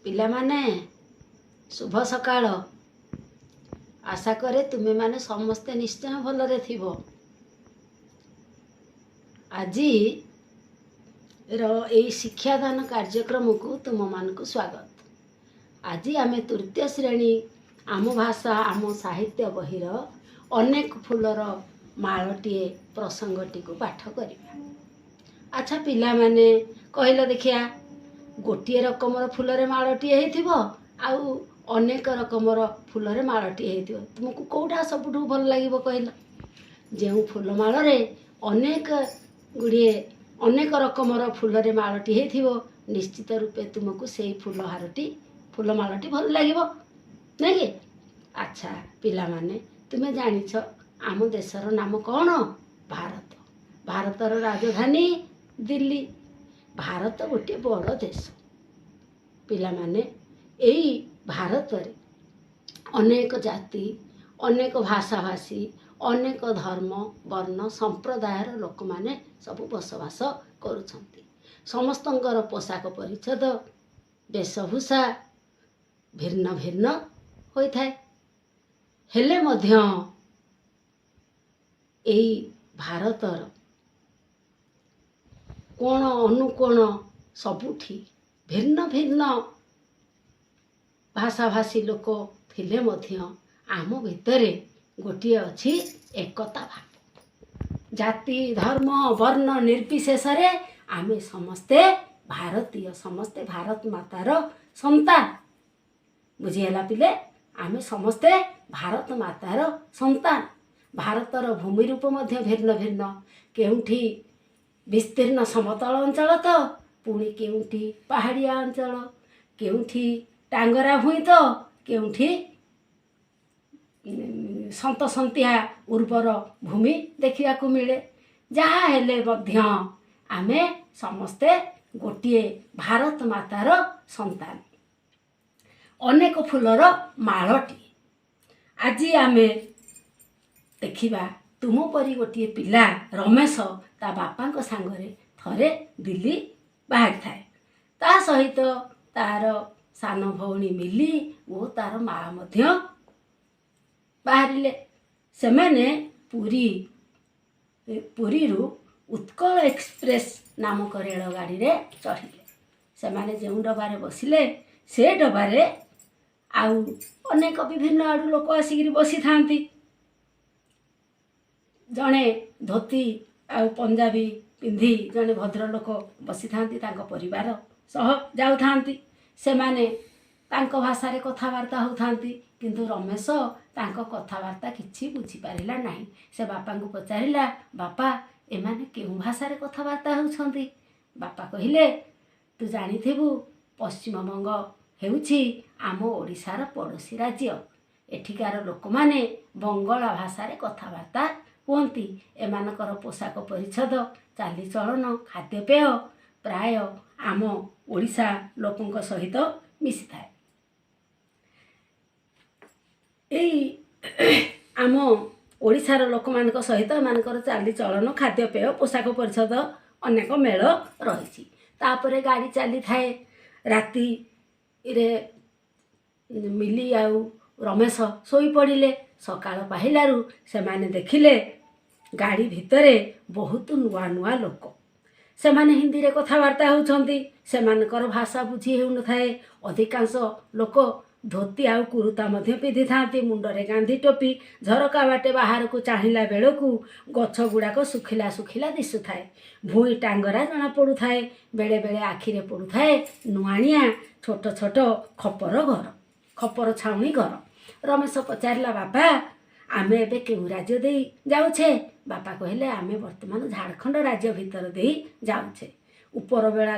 ପିଲାମାନେ, ଶୁଭ ସକାଳ। ଆଶା କରେ ତୁମେମାନେ ସମସ୍ତେ ନିଶ୍ଚୟ ଭଲରେ ଥିବ। ଆଜିର ଏଇ ଶିକ୍ଷାଦାନ କାର୍ଯ୍ୟକ୍ରମକୁ ତୁମମାନଙ୍କୁ ସ୍ୱାଗତ। ଆଜି ଆମେ ତୃତୀୟ ଶ୍ରେଣୀ ଆମ ଭାଷା ଆମ ସାହିତ୍ୟ ବହିର ଅନେକ ଫୁଲର ମାଳଟିଏ ପ୍ରସଙ୍ଗଟିକୁ ପାଠ କରିବା। ଆଚ୍ଛା ପିଲାମାନେ, କହିଲ ଦେଖିଆ, ଗୋଟିଏ ରକମର ଫୁଲରେ ମାଳଟିଏ ହେଇଥିବ ଆଉ ଅନେକ ରକମର ଫୁଲରେ ମାଳଟିଏ ହେଇଥିବ, ତୁମକୁ କେଉଁଟା ସବୁଠୁ ଭଲ ଲାଗିବ କହିଲ? ଯେଉଁ ଫୁଲମାଳରେ ଅନେକ ଗୁଡ଼ିଏ ଅନେକ ରକମର ଫୁଲରେ ମାଳଟି ହେଇଥିବ, ନିଶ୍ଚିତ ରୂପେ ତୁମକୁ ସେଇ ଫୁଲହାରଟି, ଫୁଲମାଳଟି ଭଲ ଲାଗିବ, ନାଇଁ କି? ଆଚ୍ଛା ପିଲାମାନେ, ତୁମେ ଜାଣିଛ ଆମ ଦେଶର ନାମ କ'ଣ? ଭାରତ। ଭାରତର ରାଜଧାନୀ ଦିଲ୍ଲୀ। ଭାରତ ଗୋଟିଏ ବଡ଼ ଦେଶ। ପିଲାମାନେ, ଏଇ ଭାରତରେ ଅନେକ ଜାତି, ଅନେକ ଭାଷାଭାଷୀ, ଅନେକ ଧର୍ମ, ବର୍ଣ୍ଣ, ସମ୍ପ୍ରଦାୟର ଲୋକମାନେ ସବୁ ବସବାସ କରୁଛନ୍ତି। ସମସ୍ତଙ୍କର ପୋଷାକ ପରିଚ୍ଛଦ, ବେଶଭୂଷା ଭିନ୍ନ ଭିନ୍ନ ହୋଇଥାଏ। ହେଲେ ମଧ୍ୟ ଏଇ ଭାରତର କୋଣ ଅନୁକୋଣ ସବୁଠି ଭିନ୍ନ ଭିନ୍ନ ଭାଷାଭାଷୀ ଲୋକ ଥିଲେ ମଧ୍ୟ ଆମ ଭିତରେ ଗୋଟିଏ ଅଛି ଏକତା ଭାବ। ଜାତି, ଧର୍ମ, ବର୍ଣ୍ଣ ନିର୍ବିଶେଷରେ ଆମେ ସମସ୍ତେ ଭାରତୀୟ, ସମସ୍ତେ ଭାରତ ମାତାର ସନ୍ତାନ। ବୁଝିହେଲା ପିଲେ? ଆମେ ସମସ୍ତେ ଭାରତ ମାତାର ସନ୍ତାନ। ଭାରତର ଭୂମି ରୂପ ମଧ୍ୟ ଭିନ୍ନ ଭିନ୍ନ। କେଉଁଠି ବିସ୍ତୀର୍ଣ୍ଣ ସମତଳ ଅଞ୍ଚଳ ତ ପୁଣି କେଉଁଠି ପାହାଡ଼ିଆ ଅଞ୍ଚଳ, କେଉଁଠି ଟାଙ୍ଗରା ଭୂଇଁ ତ କେଉଁଠି ସନ୍ତସନ୍ତିଆ ଉର୍ବର ଭୂମି ଦେଖିବାକୁ ମିଳେ। ଯାହା ହେଲେ ମଧ୍ୟ ଆମେ ସମସ୍ତେ ଗୋଟିଏ ଭାରତ ମାତାର ସନ୍ତାନ, ଅନେକ ଫୁଲର ମାଳଟିଏ। ଆଜି ଆମେ ଦେଖିବା, ତୁମ ପରି ଗୋଟିଏ ପିଲା ରମେଶ ତା ବାପାଙ୍କ ସାଙ୍ଗରେ ଥରେ ଦିଲ୍ଲୀ ବାହାରିଥାଏ। ତା ସହିତ ତାର ସାନ ଭଉଣୀ ମିଲି ଓ ତାର ମା ମଧ୍ୟ ବାହାରିଲେ। ସେମାନେ ପୁରୀରୁ ଉତ୍କଳ ଏକ୍ସପ୍ରେସ୍ ନାମକ ରେଳଗାଡ଼ିରେ ଚଢ଼ିଲେ। ସେମାନେ ଯେଉଁ ଡବାରେ ବସିଲେ, ସେ ଡବାରେ ଆଉ ଅନେକ ବିଭିନ୍ନ ଆଡ଼ୁ ଲୋକ ଆସିକିରି ବସିଥାନ୍ତି। ଜଣେ ଧୋତି ଆଉ ପଞ୍ଜାବୀ ପିନ୍ଧି ଜଣେ ଭଦ୍ରଲୋକ ବସିଥାନ୍ତି, ତାଙ୍କ ପରିବାର ସହ ଯାଉଥାନ୍ତି। ସେମାନେ ତାଙ୍କ ଭାଷାରେ କଥାବାର୍ତ୍ତା ହେଉଥାନ୍ତି, କିନ୍ତୁ ରମେଶ ତାଙ୍କ କଥାବାର୍ତ୍ତା କିଛି ବୁଝିପାରିଲା ନାହିଁ। ସେ ବାପାଙ୍କୁ ପଚାରିଲା, "ବାପା, ଏମାନେ କେଉଁ ଭାଷାରେ କଥାବାର୍ତ୍ତା ହେଉଛନ୍ତି?" ବାପା କହିଲେ, "ତୁ ଜାଣିଥିବୁ, ପଶ୍ଚିମବଙ୍ଗ ହେଉଛି ଆମ ଓଡ଼ିଶାର ପଡ଼ୋଶୀ ରାଜ୍ୟ। ଏଠିକାର ଲୋକମାନେ ବଙ୍ଗଳା ଭାଷାରେ କଥାବାର୍ତ୍ତା ହୁଅନ୍ତି। ଏମାନଙ୍କର ପୋଷାକ ପରିଚ୍ଛଦ, ଚାଲିଚଳନ, ଖାଦ୍ୟପେୟ ପ୍ରାୟ ଆମ ଓଡ଼ିଶା ଲୋକଙ୍କ ସହିତ ମିଶିଥାଏ। ଏଇ ଆମ ଓଡ଼ିଶାର ଲୋକମାନଙ୍କ ସହିତ ଏମାନଙ୍କର ଚାଲିଚଳନ, ଖାଦ୍ୟପେୟ, ପୋଷାକ ପରିଚ୍ଛଦ ଅନେକ ମେଳ ରହିଛି।" ତାପରେ ଗାଡ଼ି ଚାଲିଥାଏ। ରାତିରେ ମିଲି ଆଉ ରମେଶ ଶୋଇପଡ଼ିଲେ। ସକାଳ ପାହିଲାରୁ ସେମାନେ ଦେଖିଲେ ଗାଡ଼ି ଭିତରେ ବହୁତ ନୂଆ ନୂଆ ଲୋକ। ସେମାନେ ହିନ୍ଦୀରେ କଥାବାର୍ତ୍ତା ହେଉଛନ୍ତି। ସେମାନଙ୍କର ଭାଷା ବୁଝି ହେଉନଥାଏ। ଅଧିକାଂଶ ଲୋକ ଧୋତି ଆଉ କୁରୁତା ମଧ୍ୟ ପିନ୍ଧିଥାନ୍ତି, ମୁଣ୍ଡରେ ଗାନ୍ଧୀ ଟୋପି। ଝରକା ବାଟେ ବାହାରକୁ ଚାହିଁଲା ବେଳକୁ ଗଛ ଗୁଡ଼ାକ ଶୁଖିଲା ଶୁଖିଲା ଦିଶୁଥାଏ। ଭୂଇଁ ଟାଙ୍ଗରା ଜଣାପଡ଼ୁଥାଏ। ବେଳେବେଳେ ଆଖିରେ ପଡ଼ୁଥାଏ ନୁଆଣିଆ ଛୋଟ ଛୋଟ ଖପର ଘର, ଖପର ଛାଉଣି ଘର। ରମେଶ ପଚାରିଲା, "ବାପା, ଆମେ ଏବେ କେଉଁ ରାଜ୍ୟ ଦେଇ ଯାଉଛେ?" ବାପା କହିଲେ, "ଆମେ ବର୍ତ୍ତମାନ ଝାଡ଼ଖଣ୍ଡ ରାଜ୍ୟ ଭିତର ଦେଇ ଯାଉଛେ।" ଉପର ବେଳା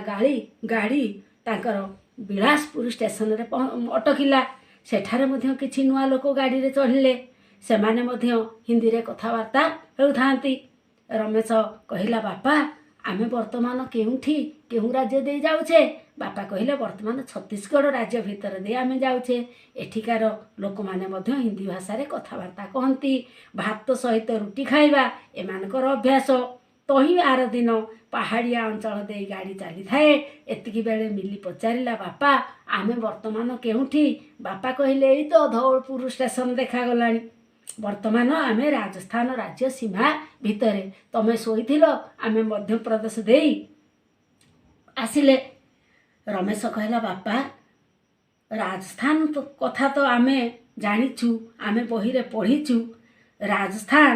ଗାଡ଼ି ତାଙ୍କର ବିଳାସପୁର ଷ୍ଟେସନରେ ଅଟକିଲା। ସେଠାରେ ମଧ୍ୟ କିଛି ନୂଆ ଲୋକ ଗାଡ଼ିରେ ଚଢ଼ିଲେ। ସେମାନେ ମଧ୍ୟ ହିନ୍ଦୀରେ କଥାବାର୍ତ୍ତା ହେଉଥାନ୍ତି। ରମେଶ କହିଲା, "ବାପା, ଆମେ ବର୍ତ୍ତମାନ କେଉଁଠି, କେଉଁ ରାଜ୍ୟ ଦେଇ ଯାଉଛେ?" ବାପା କହିଲେ, "ବର୍ତ୍ତମାନ ଛତିଶଗଡ଼ ରାଜ୍ୟ ଭିତରେ ଦେଇ ଆମେ ଯାଉଛେ। ଏଠିକାର ଲୋକମାନେ ମଧ୍ୟ ହିନ୍ଦୀ ଭାଷାରେ କଥାବାର୍ତ୍ତା କହନ୍ତି। ଭାତ ସହିତ ରୁଟି ଖାଇବା ଏମାନଙ୍କର ଅଭ୍ୟାସ।" ତହିଁ ଆର ଦିନ ପାହାଡ଼ିଆ ଅଞ୍ଚଳ ଦେଇ ଗାଡ଼ି ଚାଲିଥାଏ। ଏତିକି ବେଳେ ମିଲି ପଚାରିଲା, ବାପା, ଆମେ ବର୍ତ୍ତମାନ କେଉଁଠି? ବାପା କହିଲେ, ଏଇ ତ ଧଉଳପୁର ଷ୍ଟେସନ ଦେଖାଗଲାଣି। ବର୍ତ୍ତମାନ ଆମେ ରାଜସ୍ଥାନ ରାଜ୍ୟ ସୀମା ଭିତରେ। ତମେ ଶୋଇଥିଲ, ଆମେ ମଧ୍ୟପ୍ରଦେଶ ଦେଇ ଆସିଲେ। ରମେଶ କହିଲା, ବାପା, ରାଜସ୍ଥାନ କଥା ତ ଆମେ ଜାଣିଛୁ, ଆମେ ବହିରେ ପଢ଼ିଛୁ। ରାଜସ୍ଥାନ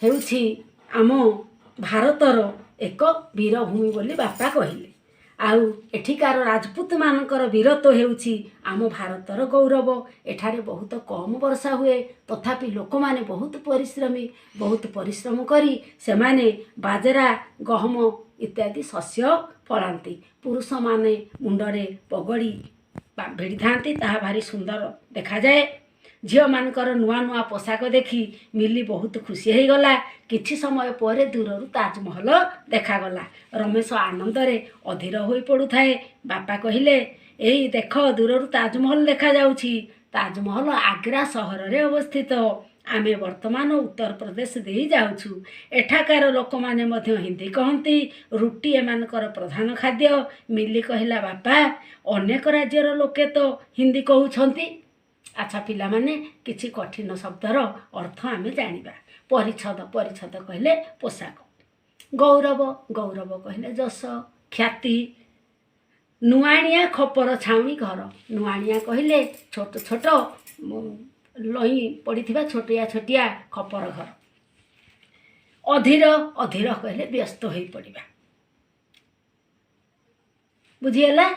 ହେଉଛି ଆମ ଭାରତର ଏକ ବୀରଭୂମି ବୋଲି ବାପା କହିଲେ। ଆଉ ଏଠିକାର ରାଜପୁତମାନଙ୍କର ବୀରତ୍ୱ ହେଉଛି ଆମ ଭାରତର ଗୌରବ। ଏଠାରେ ବହୁତ କମ୍ ବର୍ଷା ହୁଏ, ତଥାପି ଲୋକମାନେ ବହୁତ ପରିଶ୍ରମୀ। ବହୁତ ପରିଶ୍ରମ କରି ସେମାନେ ବାଜରା, ଗହମ ଇତ୍ୟାଦି ଶସ୍ୟ ଫଳାନ୍ତି। ପୁରୁଷମାନେ ମୁଣ୍ଡରେ ପଗଡ଼ି ଭିଡ଼ିଥାନ୍ତି, ତାହା ଭାରି ସୁନ୍ଦର ଦେଖାଯାଏ। ଝିଅମାନଙ୍କର ନୂଆ ନୂଆ ପୋଷାକ ଦେଖି ମିଲି ବହୁତ ଖୁସି ହେଇଗଲା। କିଛି ସମୟ ପରେ ଦୂରରୁ ତାଜମହଲ ଦେଖାଗଲା। ରମେଶ ଆନନ୍ଦରେ ଅଧୀର ହୋଇ ପଡ଼ୁଥାଏ। ବାପା କହିଲେ, ଏଇ ଦେଖ, ଦୂରରୁ ତାଜମହଲ ଦେଖାଯାଉଛି। ତାଜମହଲ ଆଗ୍ରା ସହରରେ ଅବସ୍ଥିତ। ଆମେ ବର୍ତ୍ତମାନ ଉତ୍ତରପ୍ରଦେଶ ଦେଇ ଯାଉଛୁ। ଏଠାକାର ଲୋକମାନେ ମଧ୍ୟ ହିନ୍ଦୀ କହନ୍ତି। ରୁଟି ଏମାନଙ୍କର ପ୍ରଧାନ ଖାଦ୍ୟ। ମିଲି କହିଲା, ବାପା, ଅନେକ ରାଜ୍ୟର ଲୋକେ ତ ହିନ୍ଦୀ କହୁଛନ୍ତି। ଆଚ୍ଛା ପିଲାମାନେ, କିଛି କଠିନ ଶବ୍ଦର ଅର୍ଥ ଆମେ ଜାଣିବା। ପରିଚ୍ଛଦ, ପରିଚ୍ଛଦ କହିଲେ ପୋଷାକ। ଗୌରବ, ଗୌରବ କହିଲେ ଯଶ, ଖ୍ୟାତି। ନୁଆଣିଆ ଖପର ଛାଉଣି ଘର। ନୁଆଣିଆ କହିଲେ ଛୋଟ ଛୋଟ ଲଇଁ ପଡ଼ିଥିବା ଛୋଟିଆ ଛୋଟିଆ ଖପର ଘର। ଅଧୀର, ଅଧୀର କହିଲେ ବ୍ୟସ୍ତ ହୋଇପଡ଼ିବା। ବୁଝିହେଲା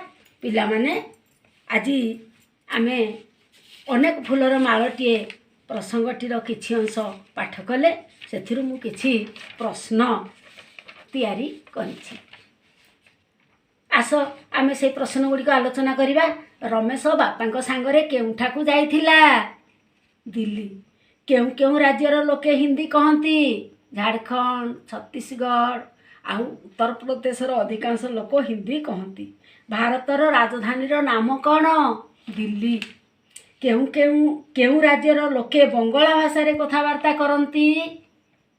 ପିଲାମାନେ? ଆଜି ଆମେ ଅନେକ ଫୁଲର ମାଳଟିଏ ପ୍ରସଙ୍ଗଟିର କିଛି ଅଂଶ ପାଠ କଲେ। ସେଥିରୁ ମୁଁ କିଛି ପ୍ରଶ୍ନ ତିଆରି କରିଛି। ଆସ, ଆମେ ସେଇ ପ୍ରଶ୍ନ ଗୁଡ଼ିକ ଆଲୋଚନା କରିବା। ରମେଶ ବାପାଙ୍କ ସାଙ୍ଗରେ କେଉଁଠାକୁ ଯାଇଥିଲା? ଦିଲ୍ଲୀ। କେଉଁ କେଉଁ ରାଜ୍ୟର ଲୋକେ ହିନ୍ଦୀ କହନ୍ତି? ଝାଡ଼ଖଣ୍ଡ, ଛତିଶଗଡ଼ ଆଉ ଉତ୍ତରପ୍ରଦେଶର ଅଧିକାଂଶ ଲୋକ ହିନ୍ଦୀ କହନ୍ତି। ଭାରତର ରାଜଧାନୀର ନାମ କ'ଣ? ଦିଲ୍ଲୀ। କେଉଁ କେଉଁ କେଉଁ ରାଜ୍ୟର ଲୋକେ ବଙ୍ଗଳା ଭାଷାରେ କଥାବାର୍ତ୍ତା କରନ୍ତି?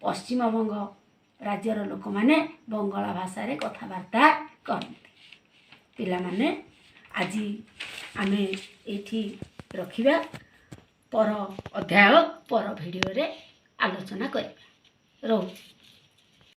ପଶ୍ଚିମବଙ୍ଗ ରାଜ୍ୟର ଲୋକମାନେ ବଙ୍ଗଳା ଭାଷାରେ କଥାବାର୍ତ୍ତା କରନ୍ତି। ପିଲାମାନେ, ଆଜି ଆମେ ଏଇଠି ରଖିବା। ପର ଅଧ୍ୟାୟ ପର ଭିଡ଼ିଓରେ ଆଲୋଚନା କରିବା। ରହୁଛି।